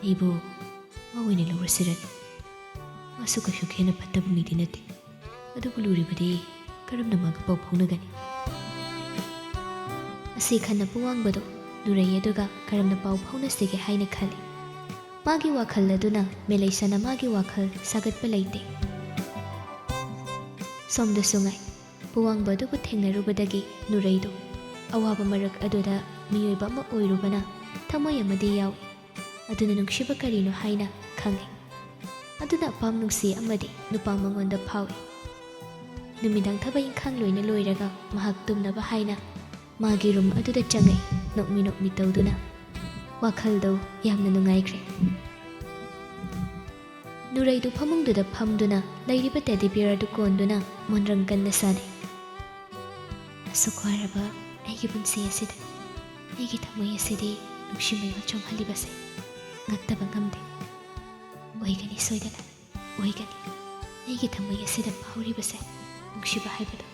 ꯑꯩꯕꯨ ꯃꯥ ꯑꯣꯏꯅ ꯂꯧꯔꯁꯤꯔꯅꯤ꯫ ꯃꯥꯁꯨ ꯀꯩꯁꯨ ꯍꯦꯟꯅ ꯐꯠꯇꯕ ꯃꯤꯗꯤ ꯅꯠꯇꯦ꯫ ꯑꯗꯨꯕꯨ ꯂꯨꯔꯤꯕꯗꯤ ꯀꯔꯝꯅ ꯃꯥꯒ ꯄꯥꯎ ꯐꯥꯎꯅꯒꯅꯤ? ꯑꯁꯤ ꯈꯟꯅ ꯄꯨꯋꯥꯡꯕꯗꯣ ꯅꯨꯔꯩ ꯑꯗꯨꯒ ꯀꯔꯝꯅ ꯄꯥꯎ ꯐꯥꯎꯅꯁꯤꯒꯦ ꯍꯥꯏꯅ ꯈꯜꯂꯤ꯫ ꯃꯥꯒꯤ ꯋꯥꯈꯜ ꯑꯗꯨꯅ ꯃꯦꯂꯩꯁꯅ ꯃꯥꯒꯤ ꯋꯥꯈꯜ ꯁꯥꯒꯠꯄ ꯂꯩꯇꯦ꯫ ꯁꯣꯝꯗꯁꯨ ꯉꯥꯏ꯫ ꯄꯨꯋꯥꯡꯕ ꯑꯗꯨꯕꯨ ꯊꯦꯡꯅꯔꯨꯕꯗꯒꯤ ꯅꯨꯔꯩꯗꯣ ꯑꯋꯥꯕ ꯃꯔꯛ ꯑꯗꯨꯗ ꯃꯤꯑꯣꯏꯕ ꯑꯃ ꯑꯣꯏꯔꯨꯕꯅ ꯊꯃꯣꯏ ꯑꯃꯗꯤ ꯌꯥꯎꯏ꯫ ꯑꯗꯨꯅ ꯅꯨꯡꯁꯤꯕ ꯀꯔꯤꯅꯣ ꯍꯥꯏꯅ ꯈꯪꯏ꯫ ꯑꯗꯨꯅ ꯑꯄꯥꯝ ꯅꯨꯡꯁꯤ ꯑꯃꯗꯤ ꯅꯨꯄꯥ ꯃꯉꯣꯟꯗ ꯐꯥꯎꯏ꯫ ꯅꯨꯃꯤꯗꯥꯡ ꯊꯕꯛ ꯏꯪꯈꯥꯡ ꯂꯣꯏꯅ ꯂꯣꯏꯔꯒ ꯃꯍꯥꯛ ꯇꯨꯝꯅꯕ ꯍꯥꯏꯅ ꯃꯥꯒꯤ ꯔꯨꯝ ꯑꯗꯨꯗ ꯆꯪꯉꯛꯏ, ꯅꯣꯛꯃꯤ ꯅꯣꯛꯃꯤ ꯇꯧꯗꯨꯅ꯫ ꯋꯥꯈꯜꯗꯣ ꯌꯥꯝꯅ ꯅꯨꯡꯉꯥꯏꯈ꯭ꯔꯦ꯫ ꯅꯨꯔꯩꯗꯨ ꯐꯃꯨꯡꯗꯨꯗ ꯐꯝꯗꯨꯅ ꯂꯩꯔꯤꯕ ꯇꯦꯗꯤ ꯕꯤꯌꯔ ꯑꯗꯨ ꯀꯣꯟꯗꯨꯅ ꯃꯣꯟꯔꯪ ꯀꯟꯅ ꯁꯥꯟꯅꯩ꯫ ꯑꯁꯨꯛ ꯋꯥꯔꯕ ꯑꯩꯒꯤ ꯄꯨꯟꯁꯤ ꯑꯁꯤꯗ ꯑꯩꯒꯤ ꯊꯃꯣꯏ ꯑꯁꯤꯗꯤ ꯅꯨꯡꯁꯤ ꯃꯩꯍꯧ ꯆꯣꯡꯍꯜꯂꯤꯕꯁꯦ ꯉꯛꯇꯕ ꯉꯝꯗꯦ꯫ ꯑꯣꯏꯒꯅꯤ ꯁꯣꯏꯗꯅ꯫ ꯑꯣꯏꯒꯅꯤ꯫ ꯑꯩꯒꯤ ꯊꯃꯣꯏ ꯑꯁꯤꯗ ꯐꯥꯎꯔꯤꯕꯁꯦ ꯅꯨꯡꯁꯤꯕ ꯍꯥꯏꯕꯗꯣ꯫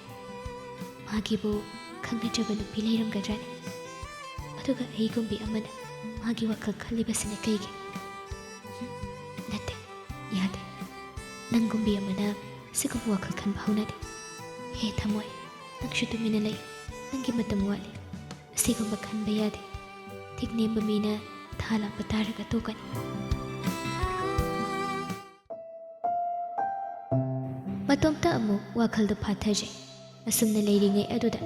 ꯃꯥꯒꯤꯕꯨ ꯈꯪꯅꯖꯕ ꯅꯨꯄꯤ ꯂꯩꯔꯝꯒꯗ꯭ꯔꯅꯦ? ꯑꯗꯨꯒ ꯑꯩꯒꯨꯝꯕꯤ ꯑꯃꯅ ꯃꯥꯒꯤ ꯋꯥꯈꯜ ꯈꯜꯂꯤꯕꯁꯤꯅ ꯀꯩꯒꯤ? ꯍꯨꯝ, ꯅꯠꯇꯦ, ꯌꯥꯗꯦ꯫ ꯅꯪꯒꯨꯝꯕꯤ ꯑꯃꯅ ꯁꯤꯒꯨꯝꯕ ꯋꯥꯈꯜ ꯈꯟꯕ ꯍꯧꯅꯗꯦ꯫ ꯍꯦ ꯊꯃꯣꯏ, ꯅꯪꯁꯨ ꯇꯨꯃꯤꯟꯅ ꯂꯩꯌꯨ꯫ ꯅꯪꯒꯤ ꯃꯇꯝ ꯋꯥꯠꯂꯤ꯫ ꯑꯁꯤꯒꯨꯝꯕ ꯈꯟꯕ ꯌꯥꯗꯦ꯫ ꯊꯤꯛ ꯅꯦꯝꯕ ꯃꯤꯅ ꯊꯥ ꯂꯥꯛꯄ ꯇꯥꯔꯒ ꯇꯣꯛꯀꯅꯤ꯫ ꯃꯇꯣꯝꯇ ꯑꯃꯨꯛ ꯋꯥꯈꯜꯗꯨ ꯐꯥꯊꯖꯩ꯫ ꯑꯁꯨꯝꯅ ꯂꯩꯔꯤꯉꯩ ꯑꯗꯨꯗ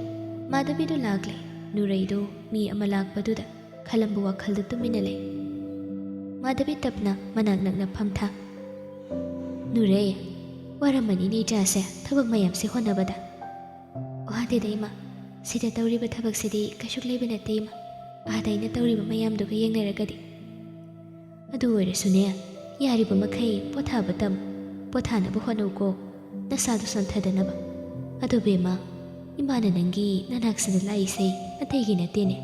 ꯃꯥꯙꯕꯤꯗꯨ ꯂꯥꯛꯂꯦ꯫ ꯅꯨꯔꯩꯗꯨ ꯃꯤ ꯑꯃ ꯂꯥꯛꯄꯗꯨꯗ ꯈꯜꯂꯝꯕ ꯋꯥꯈꯜꯗꯨ ꯇꯨꯃꯤꯟꯅ ꯂꯩ꯫ ꯃꯥꯙꯕꯤ ꯇꯞꯅ ꯃꯅꯥꯛ ꯅꯛꯅ ꯐꯝꯊ꯫ "ꯅꯨꯔꯩ, ꯋꯥꯔꯝꯃꯅꯤꯅꯦ ꯏꯆꯥꯁꯦ ꯊꯕꯛ ꯃꯌꯥꯝꯁꯦ ꯍꯣꯠꯅꯕꯗ?" "ꯋꯥꯗꯦꯗ ꯏꯃꯥ, ꯁꯤꯗ ꯇꯧꯔꯤꯕ ꯊꯕꯛꯁꯤꯗꯤ ꯀꯩꯁꯨ ꯂꯩꯕ ꯅꯠꯇꯦ ꯏꯃꯥ, ꯑꯥꯗ ꯑꯩꯅ ꯇꯧꯔꯤꯕ ꯃꯌꯥꯝꯗꯨꯒ ꯌꯦꯡꯅꯔꯒꯗꯤ꯫" ꯑꯗꯨ ꯑꯣꯏꯔꯁꯨꯅꯦ, ꯌꯥꯔꯤꯕ ꯃꯈꯩ ꯄꯣꯊꯥꯕ ꯇꯝ, ꯄꯣꯊꯥꯅꯕ ꯍꯣꯠꯅꯧꯀꯣ, ꯅꯁꯥꯗꯨ ꯁꯣꯟꯊꯗꯅꯕ꯫ ꯑꯗꯣ ꯕꯦꯝꯃ, ꯏꯃꯥꯅ ꯅꯪꯒꯤ ꯅꯅꯥꯛꯁꯤꯗ ꯂꯥꯛꯏꯁꯦ ꯑꯇꯩꯒꯤ ꯅꯠꯇꯦꯅꯦ꯫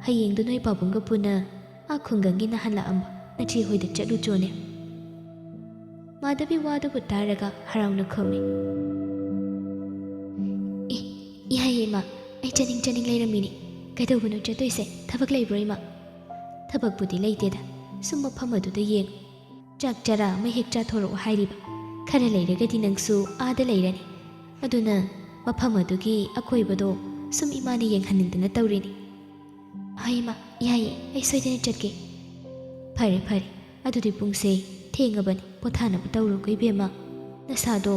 ꯍꯌꯦꯡꯗꯨ ꯅꯣꯏ ꯄꯥꯕꯨꯡꯒ ꯄꯨꯟꯅ ꯑꯥ ꯈꯨꯡꯒꯪꯒꯤ ꯅꯍꯥꯟ ꯂꯥꯛꯑꯝꯕ ꯅꯆꯦ ꯍꯣꯏꯗ ꯆꯠꯂꯨꯆꯣꯅꯦ꯫ ꯃꯥꯙꯕꯤ ꯋꯥꯗꯨꯕꯨ ꯇꯥꯔꯒ ꯍꯔꯥꯎꯅ ꯈꯨꯝꯃꯤ꯫ "ꯑꯦ, ꯌꯥꯏꯌꯦ ꯏꯃꯥ, ꯑꯩ ꯆꯠꯅꯤꯡ ꯆꯠꯅꯤꯡ ꯂꯩꯔꯝꯃꯤꯅꯤ꯫ ꯀꯩꯗꯧꯕꯅꯣ ꯆꯠꯇꯣꯏꯁꯦ? ꯊꯕꯛ ꯂꯩꯕ꯭ꯔꯣ ꯏꯃꯥ?" "ꯊꯕꯛꯄꯨꯗꯤ ꯂꯩꯇꯦꯗ, ꯁꯨꯝ ꯃꯐꯝ ꯑꯗꯨꯗ ꯌꯦꯡ, ꯆꯥꯛ ꯆꯔꯥ ꯑꯃ ꯍꯦꯛ ꯆꯥꯊꯣꯔꯛꯑꯣ ꯍꯥꯏꯔꯤꯕ꯫ ꯈꯔ ꯂꯩꯔꯒꯗꯤ ꯅꯪꯁꯨ ꯑꯥꯗ ꯂꯩꯔꯅꯤ꯫ ꯑꯗꯨꯅ ꯃꯐꯝ ꯑꯗꯨꯒꯤ ꯑꯀꯣꯏꯕꯗꯣ ꯁꯨꯝ ꯏꯃꯥꯅ ꯌꯦꯡꯍꯟꯅꯤꯡꯗꯅ ꯇꯧꯔꯤꯅꯤ꯫" "ꯍꯣꯏ ꯏꯃꯥ, ꯌꯥꯏꯌꯦ, ꯑꯩ ꯁꯣꯏꯗꯅ ꯆꯠꯀꯦ꯫" "ꯐꯔꯦ ꯐꯔꯦ, ꯑꯗꯨꯗꯤ ꯄꯨꯡꯁꯦ ꯊꯦꯡꯉꯕꯅꯤ, ꯄꯣꯊꯥꯅꯕ ꯇꯧꯔꯣꯀꯣ ꯏꯕꯦꯝꯃ꯫ ꯅꯁꯥꯗꯣ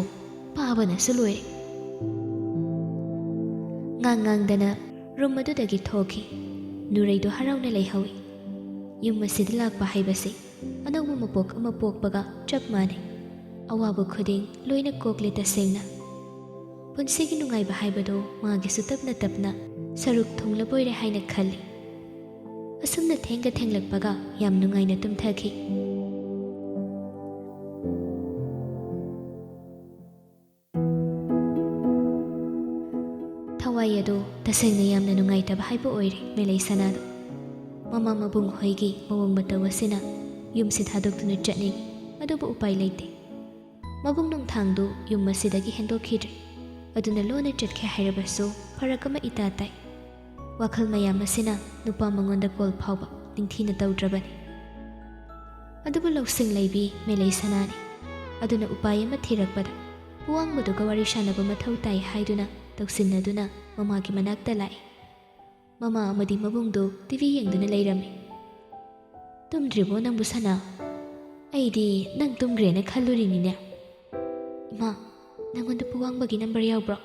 ꯄꯥꯕꯅꯁꯨ ꯂꯣꯏꯔꯦ꯫" ꯉꯥꯡ ꯉꯥꯡꯗꯅ ꯔꯨꯝ ꯑꯗꯨꯗꯒꯤ ꯊꯣꯛꯈꯤ꯫ ꯅꯨꯔꯩꯗꯣ ꯍꯔꯥꯎꯅ ꯂꯩꯍꯧꯏ꯫ ꯌꯨꯝ ꯑꯁꯤꯗ ꯂꯥꯛꯄ ꯍꯥꯏꯕꯁꯦ ꯑꯅꯧꯕ ꯃꯄꯣꯛ ꯑꯃ ꯄꯣꯛꯄꯒ ꯆꯞ ꯃꯥꯟꯅꯩ꯫ ꯑꯋꯥꯕ ꯈꯨꯗꯤꯡ ꯂꯣꯏꯅ ꯀꯣꯛꯂꯦ ꯇꯁꯦꯡꯅ꯫ ꯄꯨꯟꯁꯤꯒꯤ ꯅꯨꯡꯉꯥꯏꯕ ꯍꯥꯏꯕꯗꯣ ꯃꯥꯒꯤꯁꯨ ꯇꯞꯅ ꯇꯞꯅ ꯁꯔꯨꯛ ꯊꯨꯡꯂꯕꯣꯏꯔꯦ ꯍꯥꯏꯅ ꯈꯜꯂꯤ꯫ ꯑꯁꯨꯝꯅ ꯊꯦꯡꯒ ꯊꯦꯡꯂꯛꯄꯒ ꯌꯥꯝ ꯅꯨꯡꯉꯥꯏꯅ ꯇꯨꯝꯊꯈꯤ꯫ ꯊꯋꯥꯏ ꯑꯗꯣ ꯇꯁꯦꯡꯅ ꯌꯥꯝꯅ ꯅꯨꯡꯉꯥꯏꯇꯕ ꯍꯥꯏꯕ ꯑꯣꯏꯔꯦ ꯃꯦꯂꯩ ꯁꯅꯥꯗꯣ꯫ ꯃꯃꯥ ꯃꯕꯨꯡ ꯍꯣꯏꯒꯤ ꯃꯑꯣꯡ ꯃꯇꯧ ꯑꯁꯤꯅ ꯌꯨꯝꯁꯤ ꯊꯥꯗꯣꯛꯇꯨꯅ ꯆꯠꯅꯤꯡꯏ, ꯑꯗꯨꯕꯨ ꯎꯄꯥꯏ ꯂꯩꯇꯦ꯫ ꯃꯕꯨꯡ ꯅꯣꯡꯊꯥꯡꯗꯨ ꯌꯨꯝ ꯑꯁꯤꯗꯒꯤ ꯍꯦꯟꯗꯣꯛꯈꯤꯗ꯭ꯔꯦ꯫ ꯑꯗꯨꯅ ꯂꯣꯟꯅ ꯆꯠꯈꯤ ꯍꯥꯏꯔꯕꯁꯨ ꯐꯔꯛ ꯑꯃ ꯏꯇꯥ ꯇꯥꯏ꯫ ꯋꯥꯈꯜ ꯃꯌꯥꯝ ꯑꯁꯤꯅ ꯅꯨꯄꯥ ꯃꯉꯣꯟꯗ ꯀꯣꯜ ꯐꯥꯎꯕ ꯅꯤꯡꯊꯤꯅ ꯇꯧꯗ꯭ꯔꯕꯅꯤ꯫ ꯑꯗꯨꯕꯨ ꯂꯧꯁꯤꯡ ꯂꯩꯕꯤ ꯃꯦꯂꯩ ꯁꯅꯥꯅꯤ꯫ ꯑꯗꯨꯅ ꯎꯄꯥꯏ ꯑꯃ ꯊꯤꯔꯛꯄꯗ ꯄꯨꯋꯥꯡꯕꯗꯨꯒ ꯋꯥꯔꯤ ꯁꯥꯟꯅꯕ ꯃꯊꯧ ꯇꯥꯏ ꯍꯥꯏꯗꯨꯅ ꯇꯧꯁꯤꯟꯅꯗꯨꯅ ꯃꯃꯥꯒꯤ ꯃꯅꯥꯛꯇ ꯂꯥꯛꯏ꯫ ꯃꯃꯥ ꯑꯃꯗꯤ ꯃꯕꯨꯡꯗꯨ ꯇꯤꯚꯤ ꯌꯦꯡꯗꯨꯅ ꯂꯩꯔꯝꯃꯤ꯫ "ꯇꯨꯝꯗ꯭ꯔꯤꯕꯣ ꯅꯪꯕꯨ ꯁꯅꯥ? ꯑꯩꯗꯤ ꯅꯪ ꯇꯨꯝꯈ꯭ꯔꯦꯅ ꯈꯜꯂꯨꯔꯤꯅꯤꯅꯦ꯫ ꯏꯃꯥ, ꯅꯪꯉꯣꯟꯗ ꯄꯨꯋꯥꯡꯕꯒꯤ ꯅꯝꯕꯔ ꯌꯥꯎꯕ꯭ꯔꯣ?"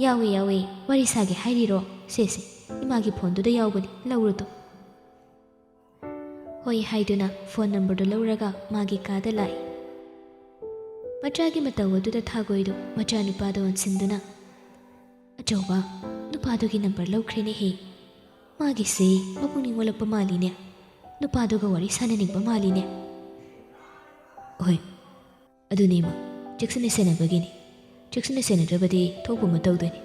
"ꯌꯥꯎꯏ, ꯌꯥꯎꯏ꯫ ꯋꯥꯔꯤ ꯁꯥꯒꯦ ꯍꯥꯏꯔꯤꯔꯣ? ꯁꯦ, ꯁꯦ, ꯏꯃꯥꯒꯤ ꯐꯣꯟꯗꯨꯗ ꯌꯥꯎꯕꯅꯤ, ꯂꯧꯔꯨꯇꯣ꯫" ꯍꯣꯏ ꯍꯥꯏꯗꯨꯅ ꯐꯣꯟ ꯅꯝꯕꯔꯗꯨ ꯂꯧꯔꯒ ꯃꯥꯒꯤ ꯀꯥꯗ ꯂꯥꯛꯏ꯫ ꯃꯆꯥꯒꯤ ꯃꯇꯧ ꯑꯗꯨꯗ ꯊꯥꯒꯣꯏꯗꯨ ꯃꯆꯥꯅꯨꯄꯥꯗ ꯑꯣꯟꯁꯤꯟꯗꯨꯅ, "ꯑꯆꯧꯕ, ꯅꯨꯄꯥꯗꯨꯒꯤ ꯅꯝꯕꯔ ꯂꯧꯈ꯭ꯔꯦꯅꯦꯍꯦ꯫ ꯃꯥꯒꯤꯁꯦ ꯃꯄꯨꯛꯅꯤꯡ ꯑꯣꯜꯂꯛꯄ ꯃꯥꯜꯂꯤꯅꯦ꯫ ꯅꯨꯄꯥꯗꯨꯒ ꯋꯥꯔꯤ ꯁꯥꯟꯅꯅꯤꯡꯕ ꯃꯥꯜꯂꯤꯅꯦ꯫ ꯍꯣꯏ, ꯑꯗꯨꯅꯤ ꯏꯃꯥ, ꯆꯦꯛꯁꯤꯟꯅ ꯁꯦꯟꯅꯕꯒꯤꯅꯤ꯫ ꯆꯦꯛꯁꯤꯟꯅ ꯁꯦꯟꯅꯗ꯭ꯔꯕꯗꯤ ꯊꯣꯛꯄ ꯑꯃ ꯇꯧꯗꯣꯏꯅꯤ꯫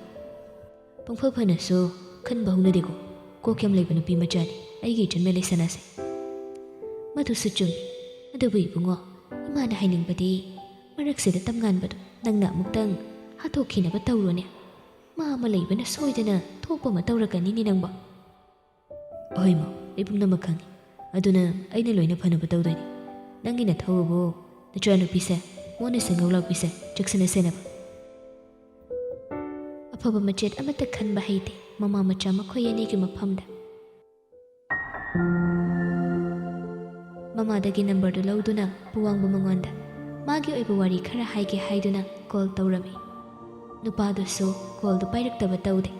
ꯄꯪꯐ ꯐꯅꯁꯨ ꯈꯟꯕ ꯍꯧꯅꯗꯦꯀꯣ꯫ ꯀꯣꯛ ꯌꯥꯝ ꯂꯩꯕ ꯅꯨꯄꯤ ꯃꯆꯥꯅꯤ ꯑꯩꯒꯤ ꯏꯆꯟ ꯃꯦꯂꯩꯁꯅꯥꯁꯦ꯫ ꯃꯗꯨꯁꯨ ꯆꯨꯝꯃꯤ꯫ ꯑꯗꯨꯕꯨ ꯏꯕꯨꯡꯉꯣ, ꯏꯃꯥꯅ ꯍꯥꯏꯅꯤꯡꯕꯗꯤ ꯃꯔꯛꯁꯤꯗ ꯇꯝꯉꯥꯟꯕꯗꯣ ꯅꯪꯅ ꯑꯃꯨꯛꯇꯪ ꯍꯥꯠꯇꯣꯛꯈꯤꯅꯕ ꯇꯧꯔꯣꯅꯦ꯫ ꯃꯥ ꯑꯃ ꯂꯩꯕꯅ ꯁꯣꯏꯗꯅ ꯊꯣꯛꯄ ꯑꯃ ꯇꯧꯔꯛꯀꯅꯤꯅꯦ ꯅꯪꯕꯣ꯫ ꯑꯍꯣꯏ ꯃꯥ, ꯑꯩ ꯄꯨꯝꯅꯃꯛ ꯈꯪꯉꯤ꯫ ꯑꯗꯨꯅ ꯑꯩꯅ ꯂꯣꯏꯅ ꯐꯅꯕ ꯇꯧꯗꯣꯏꯅꯤ꯫ ꯅꯪꯒꯤ ꯅꯊꯧꯕꯨ ꯅꯆꯥꯅꯨꯄꯤꯁꯦ, ꯃꯣꯟꯅ ꯁꯦꯡꯒꯧ ꯂꯥꯛꯄꯤꯁꯦ ꯆꯦꯛꯁꯤꯟꯅ ꯁꯦꯟꯅꯕ꯫ ꯑꯐꯕ ꯃꯆꯦꯠ ꯑꯃꯠꯇ ꯈꯟꯕ ꯍꯩꯇꯦ ꯃꯃꯥ ꯃꯆꯥ ꯃꯈꯣꯏ ꯑꯅꯤꯒꯤ ꯃꯐꯝꯗ꯫ ꯃꯃꯥꯗꯒꯤ ꯅꯝꯕꯔꯗꯨ ꯂꯧꯗꯨꯅ ꯄꯨꯋꯥꯡꯕ ꯃꯉꯣꯟꯗ ꯃꯥꯒꯤ ꯑꯣꯏꯕ ꯋꯥꯔꯤ ꯈꯔ ꯍꯥꯏꯒꯦ ꯍꯥꯏꯗꯨꯅ ꯀꯣꯜ ꯇꯧꯔꯝꯃꯤ꯫ ꯅꯨꯄꯥꯗꯨꯁꯨ ꯀꯣꯜꯗꯨ ꯄꯥꯏꯔꯛꯇꯕ ꯇꯧꯗꯦ꯫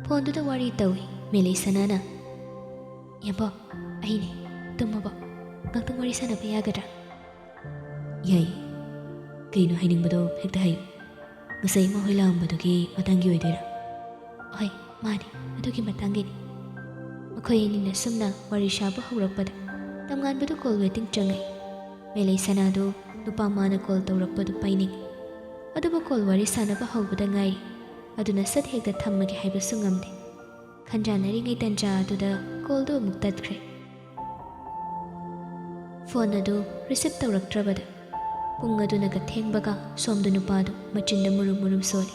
ꯐꯣꯟꯗꯨꯗ ꯋꯥꯔꯤ ꯇꯧꯏ ꯃꯦꯂꯩꯁꯅꯥꯅ꯫ "ꯌꯥꯝꯕꯣ, ꯑꯩꯅꯦ, ꯇꯨꯝꯃꯕꯣ? ꯉꯥꯛꯇꯪ ꯋꯥꯔꯤ ꯁꯥꯟꯅꯕ ꯌꯥꯒꯗ꯭ꯔꯥ?" "ꯌꯥꯏ꯫ ꯀꯩꯅꯣ ꯍꯥꯏꯅꯤꯡꯕꯗꯣ ꯍꯦꯛꯇ ꯍꯥꯏꯌꯨ꯫ ꯉꯁꯥꯏ ꯏꯃꯥ ꯍꯣꯏ ꯂꯥꯛꯑꯝꯕꯗꯨꯒꯤ ꯃꯇꯥꯡꯒꯤ ꯑꯣꯏꯗꯣꯏꯔꯥ?" "ꯍꯣꯏ, ꯃꯥꯅꯦ, ꯑꯗꯨꯒꯤ ꯃꯇꯥꯡꯒꯤꯅꯤ꯫" ꯃꯈꯣꯏ ꯑꯅꯤꯅ ꯁꯨꯝꯅ ꯋꯥꯔꯤ ꯁꯥꯕ ꯍꯧꯔꯛꯄꯗ ꯇꯝꯉꯥꯟꯕꯗꯨ ꯀꯣꯜ ꯋꯦꯇꯤꯡ ꯆꯪꯉꯛꯏ꯫ ꯃꯦꯂꯩꯁꯅꯥꯗꯨ ꯅꯨꯄꯥ ꯃꯥꯅ ꯀꯣꯜ ꯇꯧꯔꯛꯄꯗꯨ ꯄꯥꯏꯅꯤꯡꯏ꯫ ꯑꯗꯨꯕꯨ ꯀꯣꯜ ꯋꯥꯔꯤ ꯁꯥꯟꯅꯕ ꯍꯧꯕꯗ ꯉꯥꯏꯔꯤ꯫ ꯑꯗꯨꯅ ꯁꯠ ꯍꯦꯛꯇ ꯊꯝꯃꯒꯦ ꯍꯥꯏꯕꯁꯨ ꯉꯝꯗꯦ꯫ ꯈꯟꯖꯥꯟꯅꯔꯤꯉꯩ ꯇꯟꯖꯥ ꯑꯗꯨꯗ ꯀꯣꯜꯗꯨ ꯑꯃꯨꯛ ꯇꯠꯈ꯭ꯔꯦ꯫ ꯐꯣꯟ ꯑꯗꯨ ꯔꯤꯁꯤꯞ ꯇꯧꯔꯛꯇ꯭ꯔꯕꯗ ꯄꯨꯡ ꯑꯗꯨꯅꯒ ꯊꯦꯡꯕꯒ ꯁꯣꯝꯗ ꯅꯨꯄꯥꯗꯨ ꯃꯆꯤꯟꯗ ꯃꯨꯔꯨꯝ ꯃꯨꯔꯨꯝ ꯁꯣꯜꯂꯤ꯫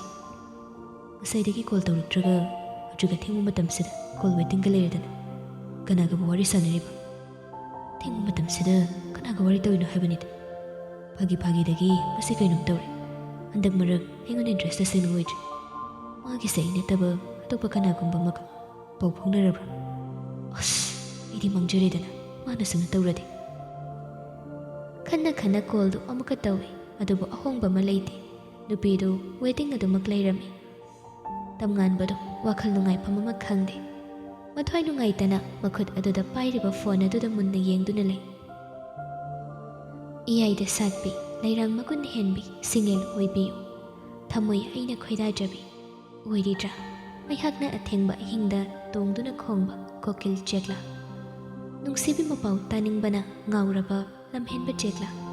"ꯉꯁꯥꯏꯗꯒꯤ ꯀꯣꯜ ꯇꯧꯔꯛꯇ꯭ꯔꯒ ꯍꯧꯖꯤꯛ ꯑꯊꯦꯡꯕ ꯃꯇꯝꯁꯤꯗ ꯀꯣꯜ ꯋꯦꯇꯤꯡꯒ ꯂꯩꯔꯗꯅ ꯀꯅꯥꯒꯕꯨ ꯋꯥꯔꯤ ꯁꯥꯟꯅꯔꯤꯕ? ꯊꯦꯡꯕ ꯃꯇꯝꯁꯤꯗ ꯀꯅꯥꯒ ꯋꯥꯔꯤ ꯇꯧꯔꯤꯅꯣ ꯍꯥꯏꯕꯅꯤꯗ? ꯐꯥꯒꯤ ꯐꯥꯒꯤꯗꯒꯤ ꯃꯁꯤ ꯀꯩꯅꯣꯝ ꯇꯧꯔꯦ꯫ ꯍꯟꯗꯛ ꯃꯔꯛ ꯑꯩꯉꯣꯟꯗ ꯏꯟꯇꯔꯦꯁ ꯇꯁꯦꯡꯅ ꯑꯣꯏꯗ꯭ꯔꯦ꯫ ꯃꯥꯒꯤꯁꯦ ꯑꯩ ꯅꯠꯇꯕ ꯑꯇꯣꯞꯄ ꯀꯅꯥꯒꯨꯝꯕ ꯑꯃꯒ ꯄꯥꯎ ꯐꯥꯎꯅꯔꯕ꯭ꯔꯥ? ꯑꯁ, ꯑꯩꯗꯤ ꯃꯥꯡꯖꯔꯦꯗꯅ, ꯃꯥꯅ ꯁꯨꯝꯅ ꯇꯧꯔꯗꯤ꯫" ꯈꯟꯅ ꯈꯟꯅ ꯀꯣꯜꯗꯨ ꯑꯃꯨꯛꯀ ꯇꯧꯏ, ꯑꯗꯨꯕꯨ ꯑꯍꯣꯡꯕ ꯑꯃ ꯂꯩꯇꯦ꯫ ꯅꯨꯄꯤꯗꯨ ꯋꯦꯇꯤꯡ ꯑꯗꯨꯃꯛ ꯂꯩꯔꯝꯃꯤ꯫ ꯇꯝꯉꯥꯟꯕꯗꯨ ꯋꯥꯈꯜ ꯅꯨꯡꯉꯥꯏꯐꯝ ꯑꯃ ꯈꯪꯗꯦ꯫ ꯃꯊ꯭ꯋꯥꯏ ꯅꯨꯡꯉꯥꯏꯇꯅ ꯃꯈꯨꯠ ꯑꯗꯨꯗ ꯄꯥꯏꯔꯤꯕ ꯐꯣꯟ ꯑꯗꯨꯗ ꯃꯨꯟꯅ ꯌꯦꯡꯗꯨꯅ ꯂꯩ꯫ "ꯏꯌꯥꯏꯗ ꯁꯥꯠꯄꯤ, ꯂꯩꯔꯥꯡ ꯃꯒꯨꯟ ꯍꯦꯟꯕꯤ, ꯁꯤꯡꯉꯦꯜ ꯑꯣꯏꯕꯤꯌꯨ꯫ ꯊꯃꯣꯏ ꯑꯩꯅ ꯈꯣꯏꯗꯥꯖꯕꯤ, ꯑꯣꯏꯔꯤꯗ꯭ꯔꯥ? ꯃꯩꯍꯥꯛꯅ ꯑꯊꯦꯡꯕ ꯑꯍꯤꯡꯗ ꯇꯣꯡꯗꯨꯅ ꯈꯣꯡꯕ ꯀꯣꯀꯤꯜ ꯆꯦꯛꯂꯥ꯫" ꯅꯨꯡꯁꯤꯕꯤ ꯃꯄꯥꯎ ꯇꯥꯅꯤꯡꯕꯅ ꯉꯥꯎꯔꯕ ꯂꯝꯍꯦꯟꯕ ꯆꯦꯛꯂꯥ꯫